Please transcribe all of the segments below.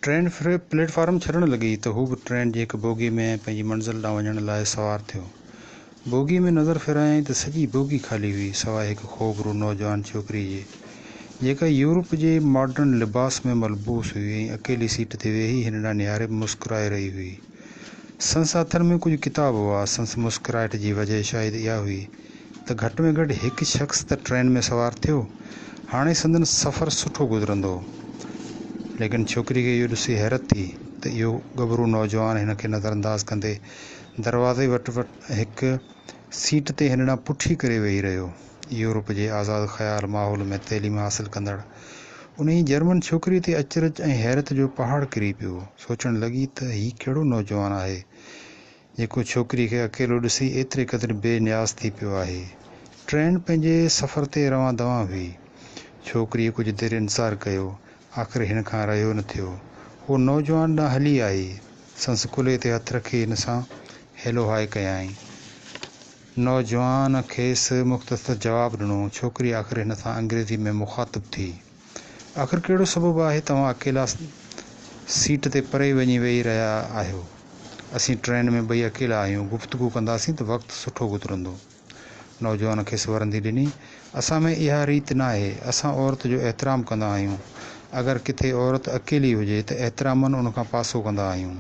Train plate form ڇڏڻ لڳي ته هو به ٽرين جي هڪ بوگي ۾ پنهنجي منزل ڏانهن وڃڻ لاء سوار ٿيو. بوگيء ۾ نظر ڦيرايائين ته سڄي بوگي خالي هئي، سواء هڪ خوبرو نوجوان ڇوڪريء جي، جيڪا يورپ جي ماڊرن لباس ۾ ملبوس هئي ۽ اڪيلي سيٽ تي ويهي هن ڏانهن نهاري مسڪرائي رهي هئي. سنس هٿن ۾ ڪجهه ڪتاب هئا. سنس مسڪراهٽ جي وجهه شايد اها هئي ته گهٽ ۾ گهٽ هڪ شخص ته ٽرين ۾ سوار ٿيو، هاڻي سندن سفر سٺو گذرندو. ليڪن ڇوڪري کي اهو ڏسي حيرت ٿي ته اهو ڳڀرو نوجوان هن کي نظرانداز ڪندي دروازي وٽ هڪ سيٽ تي هن ڏانهن پٺي ڪري ويهي رهيو. يورپ جي آزاد خيال ماحول ۾ تعليم حاصل ڪندڙ انهيء جرمن ڇوڪريء تي اچرج ۽ حيرت جو پهاڙ ڪري پيو. سوچڻ لڳي ته هي ڪهڙو نوجوان آهي، جيڪو ڇوڪريء کي اڪيلو ڏسي ايتري قدر بي نياز ٿي پيو آهي. ٽرين پنهنجي سفر تي روان دوان هئي. ڇوڪريء ڪجهه دير انتظار ڪيو. آخر هن کان رهيو نه ٿيو. هوء نوجوان ڏانهن هلي آئي. سندس ڪلهي تي هٿ رکي هن سان هيلو هاء ڪيائين. نوجوان کيس مختصر جواب ڏنو. ڇوڪري آخر هن سان انگريزيء ۾ مخاطب ٿي. آخر ڪهڙو سبب آهي توهان اڪيلا سيٽ تي پري وڃي ويهي رهيا آهيو؟ اسين ٽرين ۾ ٻئي اڪيلا آهيون، گفتگو ڪنداسين ته وقت سٺو گذرندو. نوجوان کيس ورندي ڏني، اسان ۾ اها ريت ناهي، اسان عورت جو احترام ڪندا آهيون، اگر ڪٿي عورت اڪيلي هجي ته احتراماً ان کان پاسو ڪندا آهيون،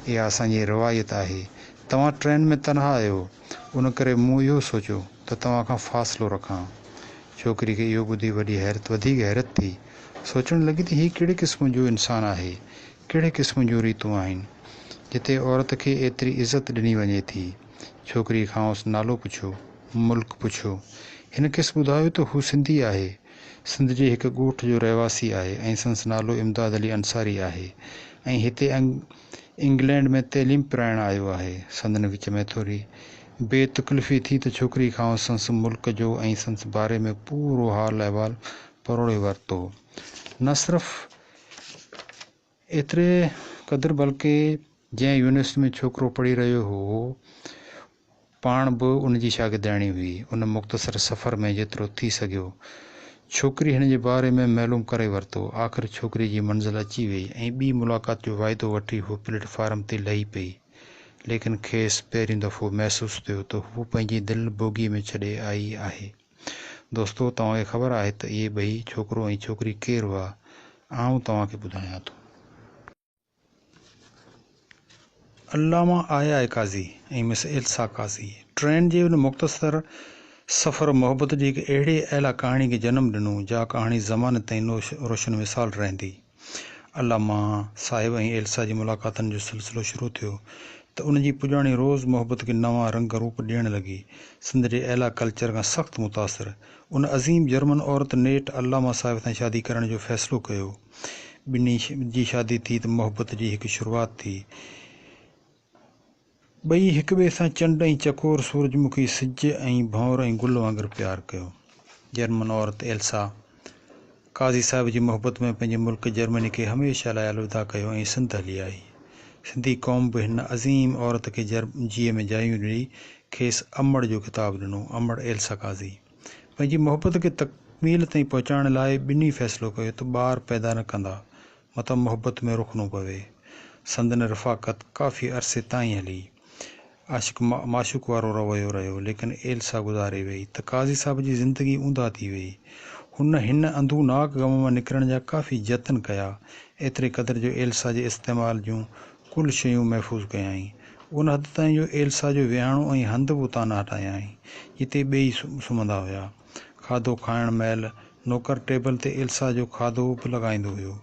اها اسان جي روايت آهي. توهان ٽرين ۾ تنها آهيو، ان ڪري مون اهو سوچيو ته توهان کان فاصلو رکان. ڇوڪري کي اهو ٻڌي وڏي حيرت وڌيڪ حيرت ٿي. سوچڻ لڳي ته هي ڪهڙي قسم جو انسان آهي؟ ڪهڙي قسم جون ريتون آهن، جتي عورت کي ايتري عزت ڏني وڃي ٿي. ڇوڪريء کانئس نالو پڇيو، ملڪ پڇيو. هن کيس ٻڌايو ته هو سنڌي آهي. سنڌ جي هڪ ڳوٺ جو رهواسي آهي ۽ سندس نالو امداد علي انصاري آهي ۽ هتي انگلينڊ ۾ تعليم پرائڻ آيو آهي. سندن وچ ۾ ٿوري بي تڪلفي ٿي ته ڇوڪري کانئس سندس ملڪ جو ۽ سندس باري ۾ پورو حال احوال پروڙي ورتو. نه صرف ايتري قدر بلڪه جنهن يونيورسٽي ۾ ڇوڪرو پڙهي رهيو هو پاڻ به ان جي شاگردياڻي هئي. ان مختصر سفر ۾ جيترو ٿي سگهيو ڇوڪري هن جي باري ۾ معلوم ڪري ورتو. آخر ڇوڪري جي منزل اچي ويئي ۽ ٻي ملاقات جو واعدو وٺي هوء پليٽ فارم تي لهي پئي. ليڪن کيس پهريون دفعو محسوس ٿيو ته هوء پنهنجي دل بوگيء ۾ ڇڏي آئي آهي. دوستو! توهان کي خبر آهي ته اهي ٻئي، ڇوڪرو ۽ ڇوڪري ڪير هئا؟ آئون توهان کي ٻڌايان ٿو. علامه آء آء قاضي ۽ مس ايلسا قاضي ٽرين جي ان مختصر سفر محبت جي هڪ اهڙي اعليٰ ڪهاڻي کي جنم ڏنو، جا ڪهاڻي زماني تائين روشن مثال رهندي. علامه صاحب ۽ ايلسا جي ملاقاتن جو سلسلو شروع ٿيو ته ان جي پڄاڻي روز محبت کي نوان رنگ روپ ڏيڻ لڳي. سنڌ جي اعليٰ ڪلچر کان سخت متاثر ان عظيم جرمن عورت نيٺ علامه صاحب سان شادي ڪرڻ جو فيصلو ڪيو. ٻنهي جي شادي ٿي ته محبت جي هڪ شروعات ٿي. ٻئي هڪ ٻئي سان چنڊ ۽ چڪور، سورج مکي، سج ۽ ڀنور ۽ گل وانگر پيار ڪيو. جرمن عورت ايلسا قاضي صاحب جي محبت ۾ پنهنجي ملڪ جرمني کي هميشه لاء الوداع ڪيو ۽ سنڌ هلي آئي. سنڌي قوم به هن عظيم عورت کي جيء ۾ جايون ڏئي کيس امڙ جو خطاب ڏنو، امڙ ايلسا قاضي. پنهنجي محبت کي تڪميل تائين پهچائڻ لاء ٻنهي فيصلو ڪيو ته ٻار پيدا نه ڪندا، متان محبت ۾ رخنو پوي. سندن رفاقت ڪافي عرصي تائين هلي. عاشق معشوق وارو رويو رهيو، ليڪن ايلسا گذاري وئي ته قاضي صاحب جي زندگي اونداهه ٿي وئي. هن هن اندوهناڪ غم مان نڪرڻ جا ڪافي جتن ڪيا، ايتري قدر جو ايلسا جي استعمال جون ڪل شيون محفوظ ڪيائين. ان حد تائين جو ايلسا جو ويهاڻو ۽ هنڌ به اتان نه هٽايائين، جتي ٻيئي سمهندا هيا. کاڌو کائڻ مهل نوڪر ٽيبل تي ايلسا جو کاڌو به لڳائيندو هيو.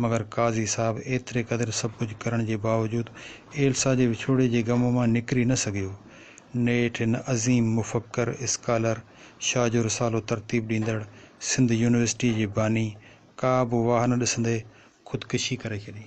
مگر قاضي صاحب ايتري قدر سڀ ڪجهه ڪرڻ جي باوجود ايلسا جي وڇوڙي جي غم مان نڪري نه سگهيو. نيٺ هن عظيم مفڪر، اسڪالر، شاهه جو رسالو ترتيب ڏيندڙ، سنڌ يونيورسٽيء جي باني، ڪا به واهه نه ڏسندي خودڪشي ڪري ڇڏي.